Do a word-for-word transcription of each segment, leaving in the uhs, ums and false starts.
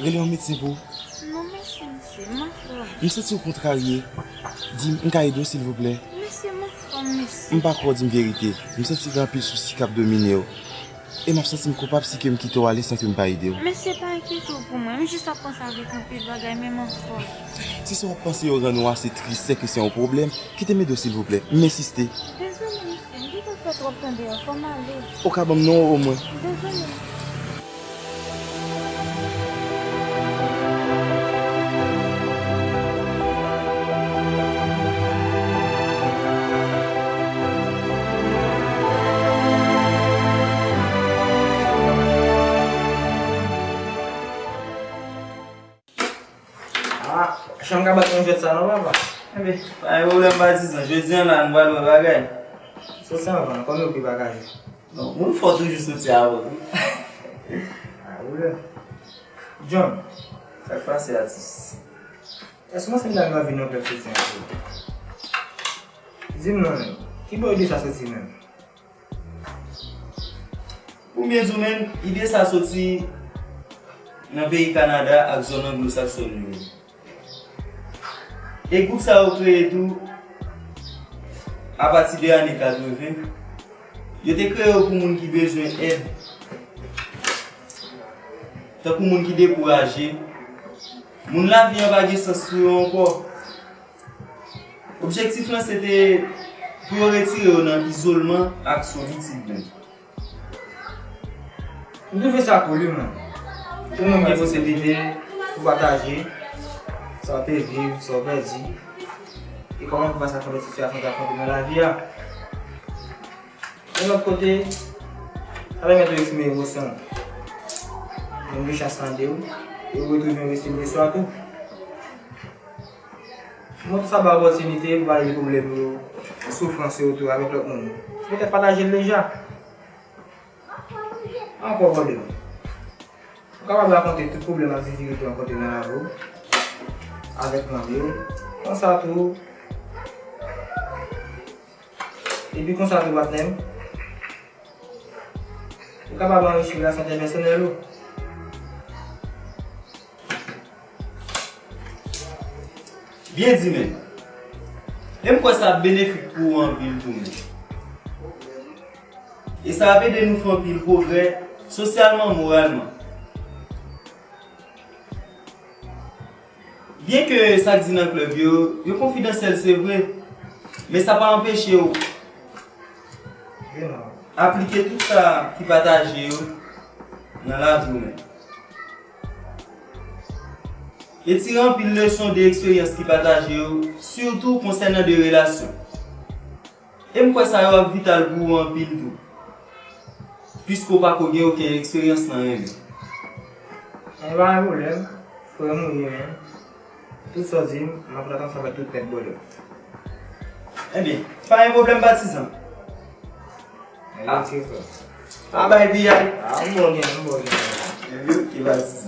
Rele yon medsen pou ou. Non, mèsi, mesye, m anfòm. M santi w kontrarye. Di m, m ka ede w, silvouplè? Mesye, m anfòm, mesye. M pa kwè w di m verite. M santi gen anpil sousi k ap domine w. E m ap santi m koupab si ke m kite w ale san ke m pa ede w. Mesye, pa enkyete w pou mwen. M jis ap panse avèk anpil bagay, men m anfòm. Si sa w ap panse yo rann ou ase tris, sèke se yon pwoblèm, kite m ede w, silvouplè. M ensiste. Dezole, mesye. M gentan fè twòp tande a. Fò m ale. Ou ka ban m non w omwen? Dezole. Ah, chanm ka bat mwen jwèt sa non, papa. Enben, pa gen pwoblèm, patizan. Jodi a la, nou pral wè bagay. Soti anvan, kòm yo pi pa ka jwe. Non, moun fò toujou soti avan tou. Ah, wi. John, sa k pase, atis? Èske w panse m ta gen anvi nan klèb soti antre? Di m non, menm. Ki bò ide sa soti menm? Pou m byen di w menm, ide sa soti nan peyi Kanada ak zòn anglosaksòn yo. E gwoup sa yo kreye tou apati de ane katreven. Yo te kreye yo pou moun ki bezwen èd, tankou moun ki dekouraje, moun lavi an pa gen sans pou yo ankò. Objektif lan se te pou yo retire yo nan izolman ak solitid menm. M twouve sa cool, wi, mwen. Pou moun gen posiblite pou pataje sa w te viv, sa w pèdi, e kòman pou fè fas ak nenpòt sitiyasyon w te afwonte nan lavi a. Yon lòt kote, sa pèmèt ou eksprime emosyon w. Moun gen chans tande w, e ou retwouve yon restim de swa tou. Mwen tou sa ba opòtinite pou pale de pwoblèm yo, soufrans yo tou avèk lòt moun. Petèt pataje l deja. Ankò pwoblèm. Ou kapab rakonte tout pwoblèm ak difikilte w rankontre nan lavi w avèk manmi w. Konsa tou, epi konsa tou, patnè m, ou kapab anrichi relasyon entèpèsonèl ou. Byen di, men. E m kwè sa ap benefik pou ou anpil tou, men. E sa ap ede nou fè anpil pwogrè sosyalman, moralman. Byenke sa k di nan klèb yo, yo konfidansyèl, se vre, men sa pa anpeche w aplike tout sa ki pataje yo nan lavi w menm. E tire anpil leson de eksperyans ki pataje yo, sitou konsènan de relasyon. E m kwè sa yo ap vital pou ou anpil tou. Piske w pako gen okenn eksperyans nan renmen. Enben, pa gen pwoblèm, frè m ou ye menm. Tout sa w di m, m ap ret ansanm avèk tout tèt bwè dlo. Enben, pa gen pwoblèm, patizan. Enben, ok, frè. Pa bay piyay. Ah, m bon gen, m bon gen. Enben, ok, patizan.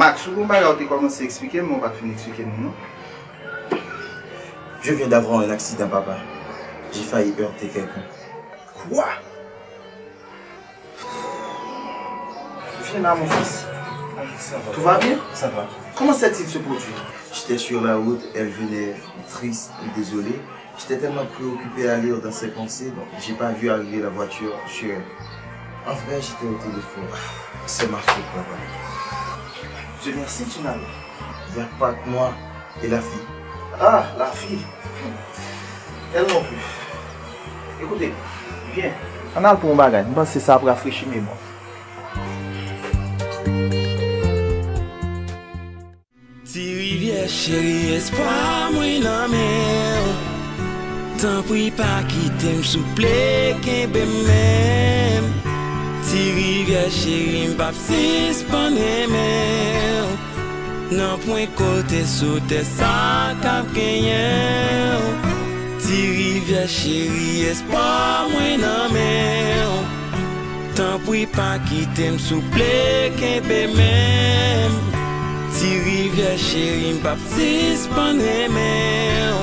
Max, ou gon bagay ou te kòmanse eksplike m, men ou pa t fin eksplike m, non. Je viens d'avoir un accident, papa. J'ai failli heurter quelqu'un. Quoi? Viens là, mon fils. Ça va. Tout va bien? Ça va. Comment s'est-il se produit? J'étais sur la route, elle venait triste et désolée. J'étais tellement préoccupé à lire dans ses pensées, donc j'ai pas vu arriver la voiture sur elle. En vrai, j'étais au téléphone. C'est ma faute, papa. Dieu merci, tu n'as Il n'y a pas que moi et la fille. Ah, la fille. Elle non plus. Écoutez, viens. Ann al pou yon bagay. M panse sa ap rafrechi memwa. Ti rivyè cheri, espwa mwen nan men w. Tanpri pa kite m souple, kenbe m menm. Ti rivyè cheri, m p ap sispann renmen w. Nan pwen kote sou tè sa k ap genyen w. Ti rivyè cheri, espwa mwen nan men w. Tanpri pa kite m souple, kenbe men m. Ti Rivyè cheri, m p ap sispann renmen w.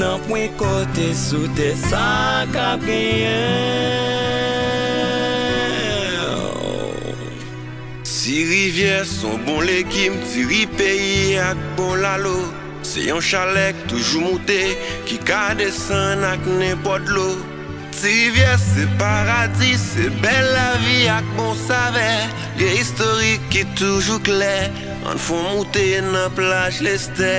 Nan pwen kote sou tè sa k ap genyen w. Ti Rivyè s on bon legim, ti ri peyi ak bon lalo. Se yon chalè k toujou moute, ki ka desann ak nenpòt dlo. Ti Rivyè se paradi, se bèl lavi ak bon savè. Lye istorik ki toujou klè, ann fon moute nan plaj Lestè.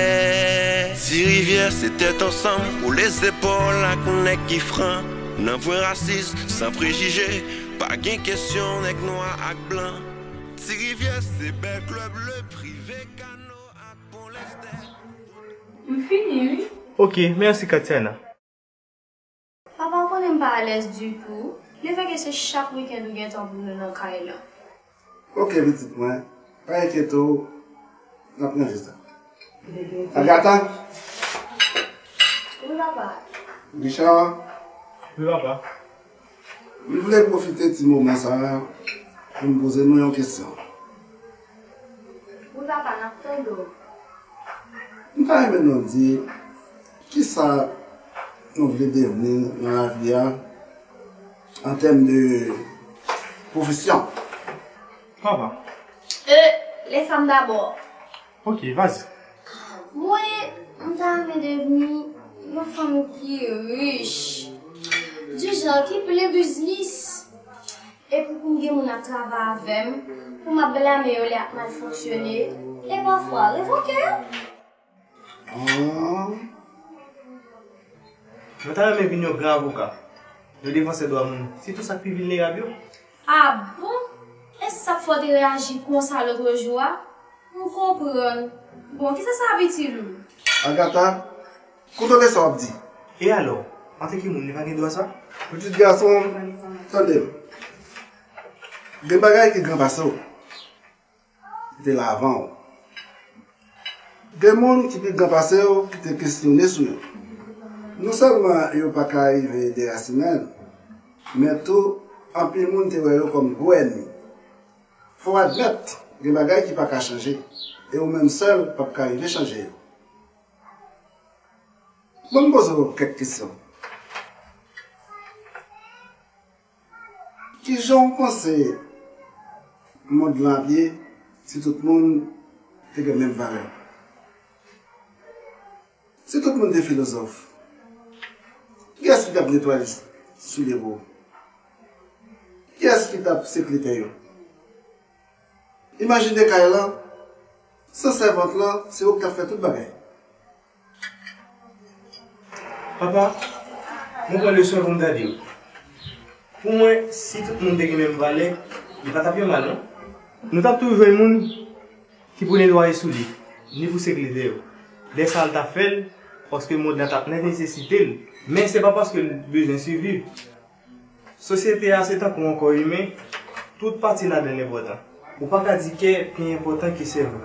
Ti Rivyè se tèt ansanm, koule zepòl ak nèg ki fran. Nan pwen rasis, san prejije, pa gen kesyon nèg nwa ak blan. Ti Rivyè se bèl klèb le prive, kano ak pon Lestè. M fini, wi. Ok, mèsi, Katiana. Papa, ou konnen m pa alèz ditou. Lefètke se chak wikenn ou gentan pou nou nan kay la. Ok, pitit mwen. Pa enkyete w, n ap ranje sa. Agata? Wi, papa. Richard? Wi, papa. M vle pwofite ti moman sa a pou m poze nou yon kesyon. Wi, papa, n ap tande w. M ta renmen nou di kisa nou vle devni nan lavi a an tèm de pwofesyon. Papa. Euh, les femmes d'abord. Ok, vas-y. Mwen, m ta renmen devni yon fanm ki rich, du genre ki plen biznis. Epi pou m gen moun ap travay avè m, pou m ap blame yo lè y ap mal fonksyone, e pafwa revoke yo. Ah. Mwen ta renmen vin yon gran avoka, yon defansè dwa moun, sitou sa k pi vilnerab yo. Ah bon? E sa k fè w te reyaji konsa lòtrejou a? M konprann. Bon, kisa sa ap itil ou? Agata, kontwole sa w ap di. E alò, antanke moun, li pa gen dwa sa? Pitit gason, tande m. Gen bagay ki gran pase w, ki te la avan w. Gen moun ki pi gran pase w, ki te kesyone sou yo. Non sèlman yo pa ka rive derasinen l, men tou, anpil moun te wè yo kòm gwo ènmi. Fò w admèt, gen bagay ki pa ka chanje, e ou menm sèl p ap ka rive chanje yo. Ban m poze w kèk kesyon. Kijan w panse mond lan ap ye si tout moun te gen menm valè? Si tout moun te filozòf, kiyès ki t ap netwaye soulye pou ou? Kiyès ki t ap sekle tè yo? Imajine kay lan, san sèvant lan, se ou k t ap fè tout bagay. Papa, mwen pran leson pou m ta di w. Pou mwen, si tout moun te gen menm valè, li pa t ap yon mal, non. Nou t ap toujou jwenn moun ki pou netwaye soulye, ni pou sekle tè yo. Lè sa a, l t ap fè l, paske mond lan t ap nan nesesite l. Men se pa paske l bezwen siviv. Sosyete a se tankou yon kò imen, tout pati ladan l enpòtan. Ou pa ka di kè pi enpòtan ke sèvo,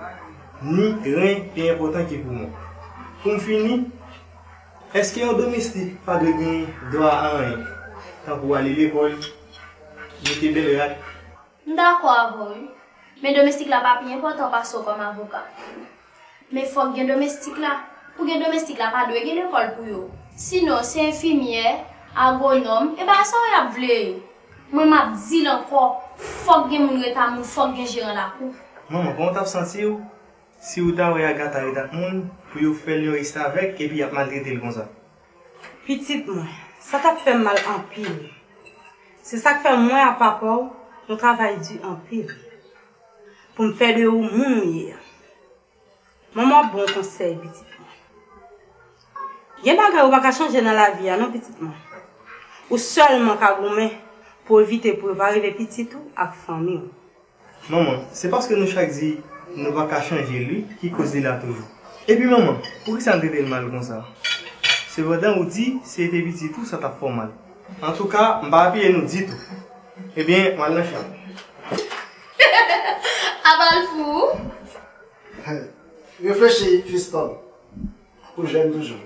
ni ren pi enpòtan ke poumon. Pou m fini, èske yon domestik pa dwe gen dwa a anyen, tankou ale lekòl, mete bèl rad? M dakò avè w, wi. Men domestik la pa pi enpòtan pase w kòm avoka. Men fòk gen domestik la. Pou gen domestik la, pa dwe gen lekòl pou yo. Sinon, se enfimyè, agwonòm, e bagay sa yo y ap vle ye. Mwen, m ap di l ankò, fòk gen moun ret a moun, fòk gen jeran lakou. Manman, kòman w t ap santi w si w ta wè Agata ret ak moun pou yo fè l yon restavèk epi y ap maltrete l konsa? Pitit mwen, sa t ap fè m mal anpil. Se sa k fè mwen ak papa w, nou travay di anpil pou m fè de ou moun ou ye a. Manman ap ba w konsèy, pitit mwen. Gen bagay ou pa ka chanje nan lavi a, non, pitit mwen. Ou sèlman ka goumen pou evite pou yo pa rive pitit ou ak fanmi w. Manman, se paske nou chak di nou pa ka chanje li ki koz li la toujou. Epi manman, poukisa n trete l mal konsa? Sepandan ou di si se te pitit ou sa t ap fè w mal. Antouka, m pa apiye nou ditou. Ebyen, m al nan chanm. Apa l fou? Reflechi, Fiston. Ou jèn toujou.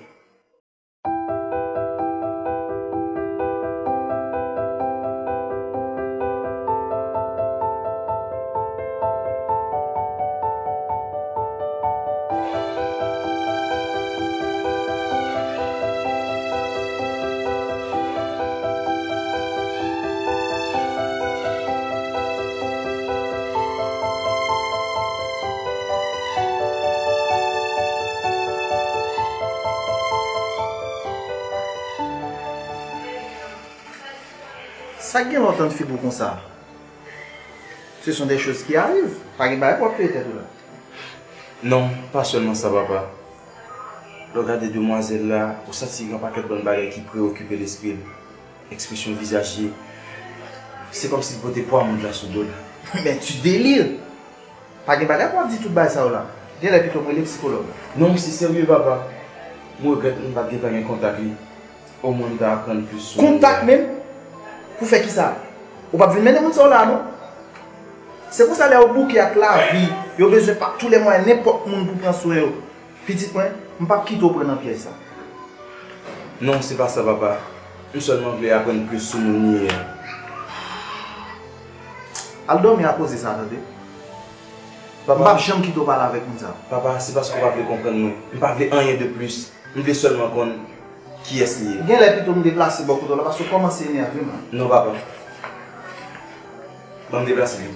Sa k gen lè w tann figi w konsa? Ce sont des choses qui arrivent. Pa gen bagay pou w ap touye tèt ou la. Non, pa sèlman sa, papa. Lè w gade demwazèl la, ou santi gen yon pakèt bann bagay ki preyokipe lespri l. Ekspresyon vizaj li, se kòmsi l pote pwa mond la sou do l. Men tu délires! Pa gen bagay pou w ap di tout bagay sa yo la. Genlè pito m rele psikològ la. Non, se serye, papa. Mwen regrèt m pa t gentan gen kontak li. Omwen m ta aprann plis sou li. Kontak menm? Pou fè kisa? Ou p ap vin mennen moun sa yo la, non. Se konsa lè yo bouke ak lavi, yo bezwen pa tous les moyens, nenpòt moun pou pran swen yo. Pitit mwen, m p ap kite w pran nan pyèj sa. Non, se pa sa, papa. M sèlman vle aprann plis sou moun li ye a. Al dòmi akoz de sa, tande. Papa, m p ap janm kite w pale avèk moun sa. Papa, se paske w pa vle konprann mwen. M pa vle anyen de plis. M vle sèlman konn kiyès li ye. Genlè pito m deplase bò kote w la, paske w kòmanse enève m la. Non, papa. Ban m deplase li.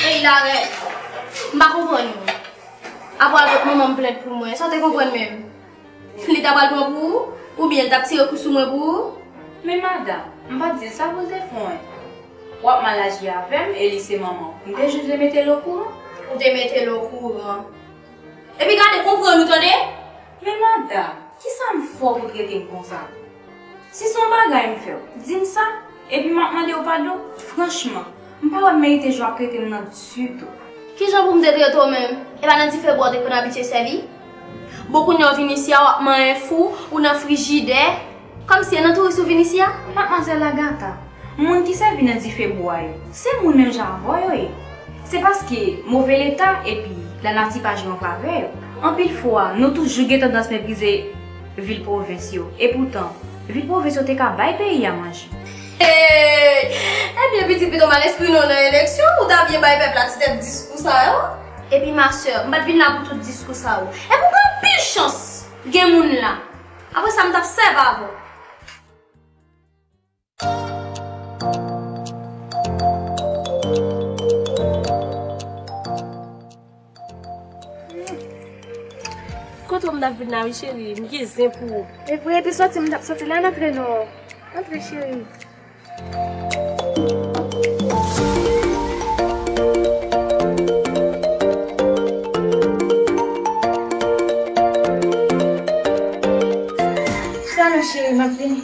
Ey, Larèt! M pa konprann ou. Apre al pot manman m plent pou mwen, sa w te konprann menm? Li ta pral pran pou ou? Oubyen li t ap tire kou sou mwen pou ou? Men madanm, m pa t di l sa pou l te fè w. W ap mal aji avè m e li se manman w. M te jis vle mete l okouran. Ou te mete l okouran. Epi gade, konprann ou, tande? Men madanm, kisa m fè w pou w trete m konsa? Si se yon bagay m fè w, di m sa, epi m ap mande w padon. Franchman, m pa wè m merite jan w ap trete m nan ditou. Kijan pou m te trete w menm? E pa nan dife bwa w te konn abitye sèvi? Bon, kounye a w vin isi a, w ap manyen fou, ou nan frijidè. Kòmsi e nan touris ou vin isi a? Madmwazèl Agata, moun ki sèvi nan dife bwa yo, se moun menm jan avè w yo ye. Se paske move leta epi lanati pa jwe an favè yo. Anpil fwa, nou toujou gen tandans meprize vil pwovens yo. Epoutan, vil pwovens yo te ka bay peyi a manje. Hey! Ebyen, pitit, pito m al enskri non w nan eleksyon, ou ta byen bay pèp la ti tèt diskou sa yo. Epi, ma sè, m pa t vin la pou tout diskou sa yo. Epi, w gen anpil chans, gen moun la. Apre sa, m t ap sèvi avè w. Kote w m t ap vin la wi, cheri? M gen zen pou ou. E vre, te sòti m t ap sòti la, n antre non. Antre, cheri. Sa non, cheri, m ap vini.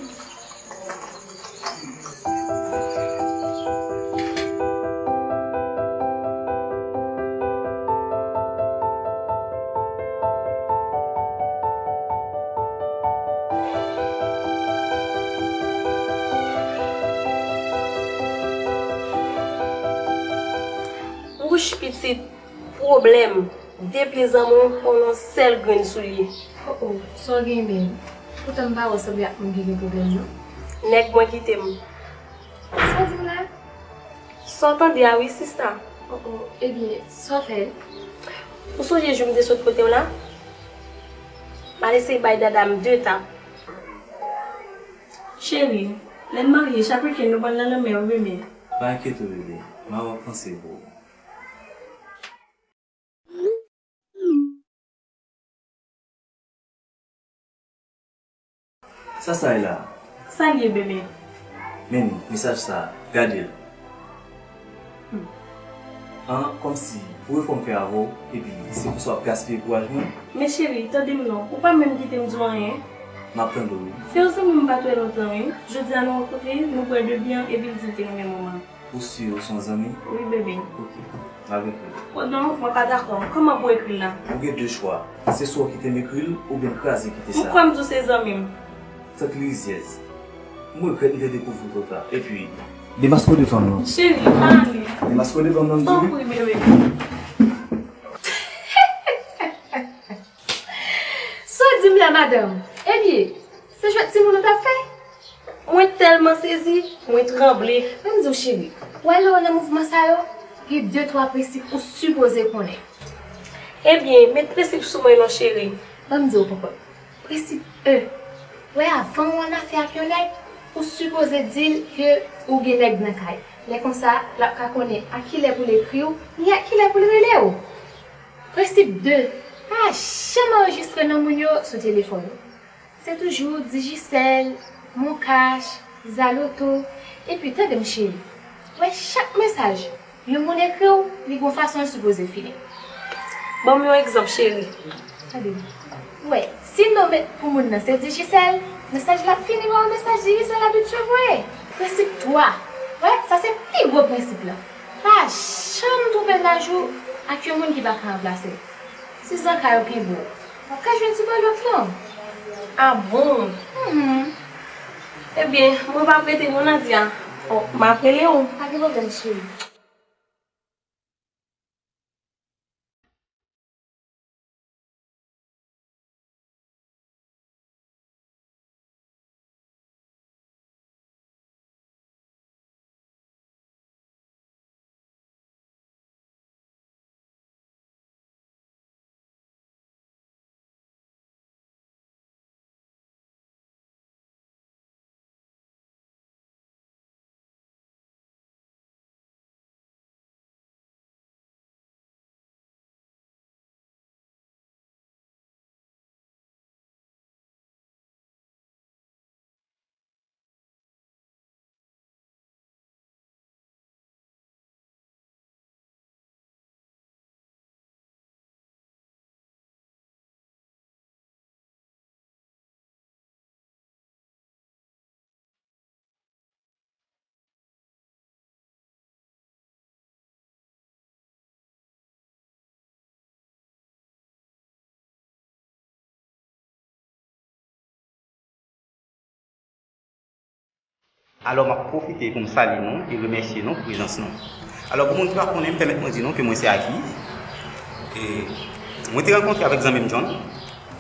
Wouch, pitit, pwoblèm. De pye zanmi w, pa w nan sèl grenn soulye. Oh, oh, sa w gen menm? Poutan m pa wè w sanble ak moun ki gen pwoblèm, non. Nèg mwen kite m. Sa w di m la? Sa w tande a wi, sista. Oh, oh, ebyen, sa w fè? Ou sonje jou m te sot kote w la? M al eseye bay dada m de tap. Cheri, lè n marye, chak wikenn nou pral nan lanmè wi, bebe. Pa enkyete w, bebe. M a wè w panse pou ou. Sa sa ye la? Sa l ye, bebe? Men li, mesaj sa, gade l. Hmm. An, kòmsi, pou refè m fè avè w, epi se konsa w ap gaspiye kouraj mwen? Men cheri, tande m non, ou pa menm kite m di w anyen. M ap tande w, wi. Se yon zanmi m pa t wè lontan, wi. Jodi a nou rankontre, nou bwè de byè, epi l di l te renmen manman l. Ou si ou se yon zanmi? Wi, bebe. Ok. M ap ekri l. Oh, non, mwen pa dakò. Kòman pou ekri l la? Ou gen de chwa. Se swa w kite m ekri l, oubyen l kraze kite sa. M kwè m di w se zanmi m. Tank li rizyèz. M regrèt m te dekouvri w twò ta. Epi, demaske w devan m non. Cheri, pa ale. Demaske w devan m non, m di w. Tanpri, bebe. Sa w di m la, madanm? Ebyen, se jwèt timoun ou t ap fè? Mwen tèlman sezi, mwen tranble. Ban m di w, cheri, w wè lè w nan mouvman sa yo, gen de twa prensip ou sipoze konnen. Ebyen, met prensip sou mwen non, cheri. Ban m di w, Pòpòt. Prensip e. Wè, avan w annafè ak yon nèg, ou sipoze di l ke ou gen nèg nan kay. Lè konsa, l ap ka konnen a kilè pou l ekri w, ni a kilè pou l rele w. Prensip de. Pa janm anrejistre non moun yo sou telefòn ou. Se toujou Digicel, Moncash, Zaloto, epi tande m cheri, wè chak mesaj yon moun ekri w, li gon fason l sipoze fini. Ban m yon egzanp, cheri. Tande m. Wè, si non met pou moun nan se Digicel, mesaj la ap fini pa yon mesaj Digicel abitye voye. Prensip twa. Wè, sa se pi gwo prensip la. Pa janm twonpe laj ou ak yon moun ki pa ka ranplase l. Si zanka yo kenbe w, w ap ka jwenn ti bòlòt lan. A bon? Mhm. Ebyen, mwen p ap rete non, Nadia. O, m ap rele w. Pa gen pwoblèm, cheri. Alò, m ap pwofite pou m salye nou e remèsye nou pou prezans nou. Alò, pou moun ki pa konnen m, pèmèt mwen di nou ke mwen se Aki. E mwen te rankontre avèk zanmi m John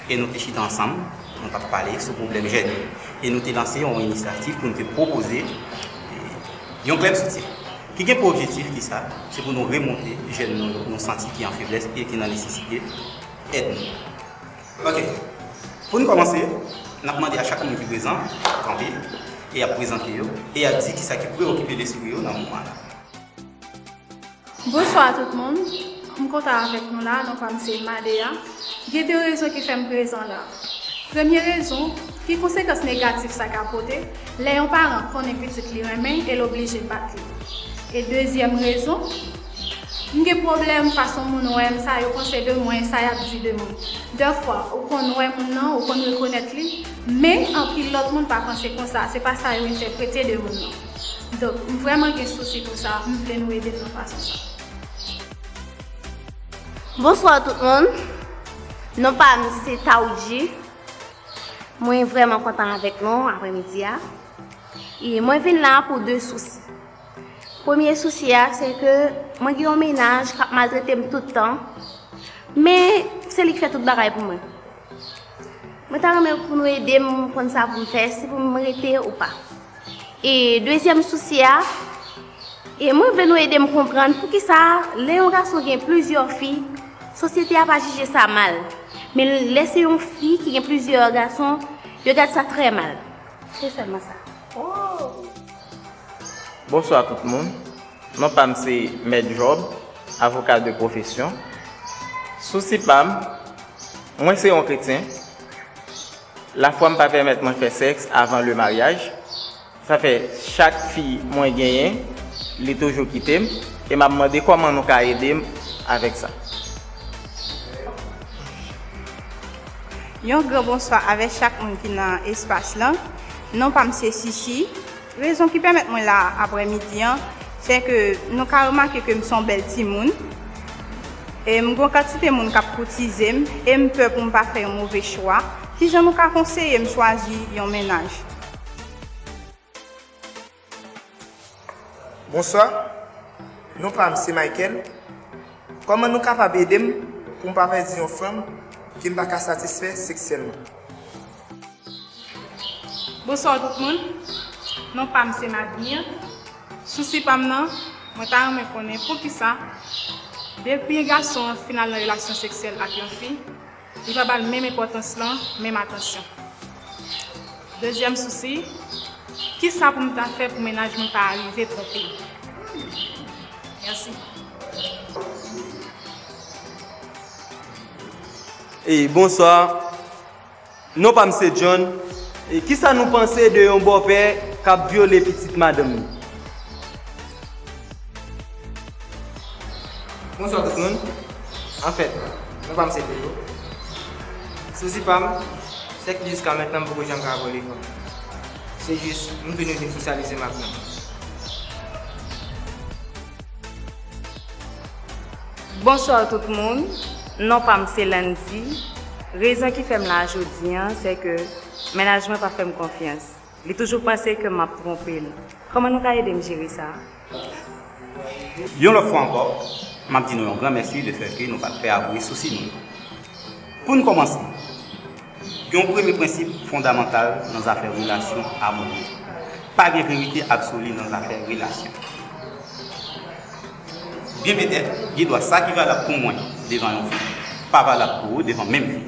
e nou te chita ansanm, nou t ap pale sou pwoblèm jèn yo. E nou te lanse yon inisyativ pou nou te pwopoze, e, yon klèb soutyen ki gen pou objektif ki sa, se pou nou remonte jèn nou yo, nou santi ki an feblès e ki nan nesesite èd nou. Ok. Pou n kòmanse, n ap mande a chak moun ki prezan kanpe e ap prezante yo e ap di kisa ki preokipe lespri yo nan moman la. Bonswa tout moun. M kontan avèk nou la. Non pa m se Madea. Gen de rezon ki fè m prezan la. Premye rezon, ki konsekans negatif sa ka pote lè yon paran konnen pitit li renmen e l oblije bat li? E dezyèm rezon, m gen pwoblèm fason moun wè m, sa yo panse de mwen, sa y ap di de mwen. Dèfwa, ou konn wè moun nan, ou konn rekonèt li, men anpil lòt moun pa panse konsa, se pa sa yo entèprete de moun nan. Donk, m vrèman gen sousi pou sa, m vle nou ede m nan fason sa. Bonswa tout moun. Non pa m se Taoudji. Mwen vrèman kontan avèk nou aprèmidi a. E mwen vin la pou de sousi. Premye sousi a, se ke mwen gen yon mennaj k ap maltrete m tout tan, men se li k fè tout bagay pou mwen. Mwen ta renmen pou nou ede m konn sa pou m fè, si pou m rete ou pa. E dezyèm sousi a, e mwen vle nou ede m konprann poukisa lè yon gason gen plizyè fi, sosyete a pa jije sa mal. Men lè se yon fi ki gen plizyè gason, yo gad sa trè mal. Se sèlman sa. Bonswa tout moun. Non pa m se Mèt Job, avoka de pwofesyon. Sousi pa m, mwen se yon kretyen. Lafwa m pa pèmèt mwen fè sèks avan le maryaj. Sa fè chak fi mwen genyen, li toujou kite m, e m ap mande kòman nou ka ede m avèk sa. Yon gran bonswa avèk chak moun ki nan espas lan. Non pa m se Sisi. Rezon ki pèmèt mwen la aprèmidi an, se ke nou ka remake ke m se yon bèl timoun. E m gon kantite moun k ap koutize m, e m pè pou m pa fè yon move chwa. Kijan nou ka konseye m chwazi yon mennaj? Bonswa, non pa m se Michael. Kòman nou kapab ede m pou m pa pèdi yon fanm ke m pa ka satisfè seksyèlman? Bonswa tout moun. Non pa m se Madmir. Sousi pa m nan, mwen ta renmen konnen poukisa depi yon gason an fin al nan relasyon seksyèl ak yon fi, li pa ba l menm enpòtans lan, menm atansyon. Dezyèm sousi, kisa pou m ta fè pou mennaj mwen pa rive twonpe m? Mèsi. E, bonswa. Non pa m se John. E, kisa nou panse de yon bòpè k ap vyole pitit madanm li? Bonswa tout moun. Anfèt, non pa m se Pedro. Sousi pa m, se ke jiska mentnan m poko janm ka vyole fanm. Se jis, m vini vin sosyalize m ak moun. Bonswa tout moun, non pa m se Landy. Rezon ki fè m la jodi an, se ke mennaj mwen pa fè m konfyans. Li toujou panse ke m ap twonpe l. Kòman nou ka ede m jere sa? Yon lòt fwa ankò, m ap di nou yon gran mèsi lefètke nou pa t pè avwe sousi nou yo. Pou n kòmanse, gen yon premye prensip fondamantal nan zafè relasyon amoure. Pa gen verite absoli nan zafè relasyon. Byen petèt, gen dwa sa ki valab pou mwen devan yon fi, pa valab pou ou devan menm fi.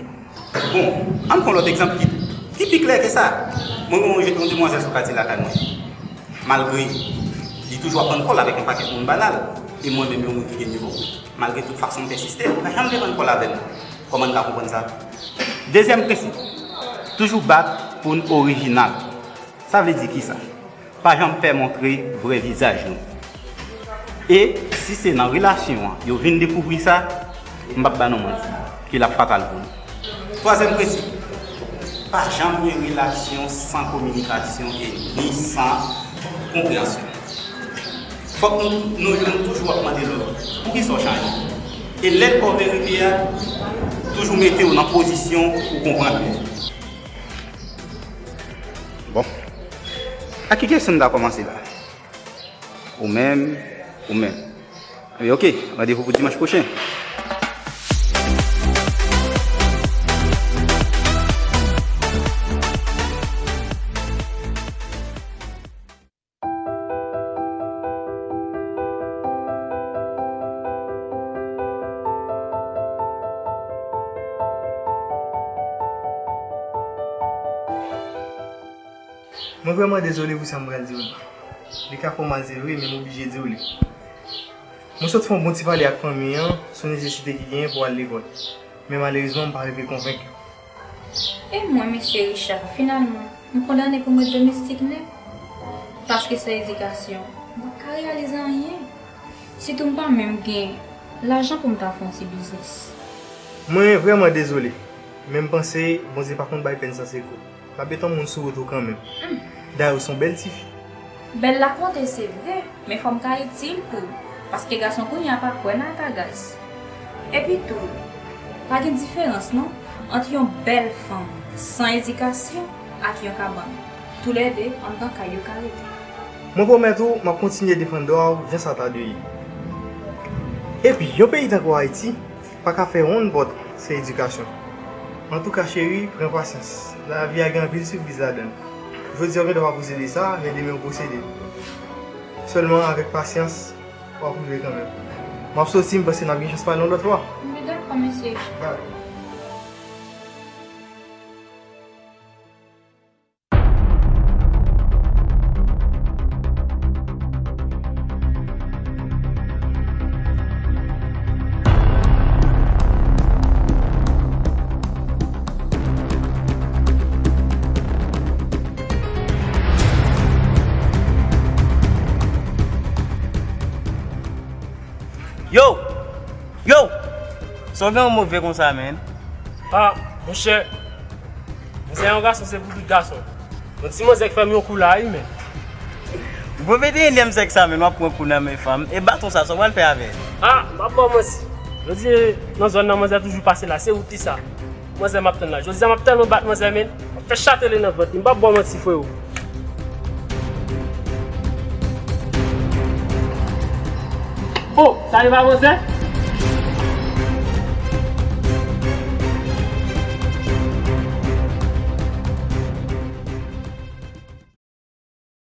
Bon, ann pran lòt egzanp ki, ki pi klè ke sa. Mwen gen yon je-, yon demwazèl sou katye lakay mwen. Malgre li toujou ap rann kò l avèk yon pakèt moun banal, e mwen menm yon moun ki gen nivo. Malgre tout fason m pèsiste, li pa janm vle rann kò l avè m. Kòman n ka konprann sa? Dezyèm prensip, toujou bat pou n orijinal. Sa vle di kisa? Pa janm pè montre vrè vizaj nou. E si se nan relasyon an yo vin dekouvri sa, m p ap ba nou manti, ke l ap fatal pou nou. Twazyèm prensip, pa janm gen relasyon san kominikasyon e ni san konpreyansyon. Fòk nou, nou youn toujou ap mande lòt, "Poukisa w chanje?" E lè l pa w verite a, toujou mete w nan pozisyon pou konprann li. Bon. A ki kesyon m ta kòmanse la? Ou menm, ou menm. Ebyen, oke, randevou pou dimanch pwochen. Mwen vrèman dezole pou sa m pral di w la. Li ka fè w mal, se vre, men m oblije di w li. Mwen sot fè yon bon ti pale ak fanmi an sou nesesite ki genyen pou w al lekòl. Men malerezman, m pa rive konvenk yo. E mwen, mesye Richard, finalman, m kondane pou m ret domestik nèt. Paske san edikasyon, m p ap ka reyalize anyen. Sitou m pa menm gen lajan pou m ta fè yon ti biznis. Mwen vrèman dezole, men m panse Bondye pa konn bay pèn san sekou. L ap met yon moun sou wout ou kanmenm. Dayè, ou se yon bèl tifi. Bèl la konte, se vre, men fò m ka itil tou, paske gason kounye a pa kwè nan ata gaz. Epi tou, pa gen diferans non ant yon bèl fanm san edikasyon ak yon kabann. Toulède anndan kay yo ka rete. Mwen pwomèt ou, m ap kontinye defann dwa w jan sa ta dwe ye. Epi, yon peyi tankou Ayiti pa ka fè wonn pòt san edikasyon. Antouka, cheri, pran pasyans. Lavi a gen anpil sipriz ladan l. Jodi a, w gen dwa pa posede sa, men demen w posede l. Sèlman avèk pasyans, w ap rive kanmenm. M ap soti, m panse n ap gen chans pale yon lòt fwa. M dakò, mesye. Dakò. Yo! Yo! Sa w gen yon move konsa, menn? Ah, monchè. Manzè yon gason, se pou tout gason. Yon ti manzè k fè m yon kou la, wi, menn. Bon, mete yon lèm sèk sa, menn, w ap pran kou nan men fanm. E baton sa, sa w pral fè avè l? Ah, m p ap ba w manti. Jodi, nan zòn nan, manzè toujou pase la. Se wout li sa. Manzè m ap tann la. Jodi a, m ap tèlman bat manzè, menn. M ap fè chatele nan vant li. M p ap ba w manti, freo. Oh, sa e pa manzè?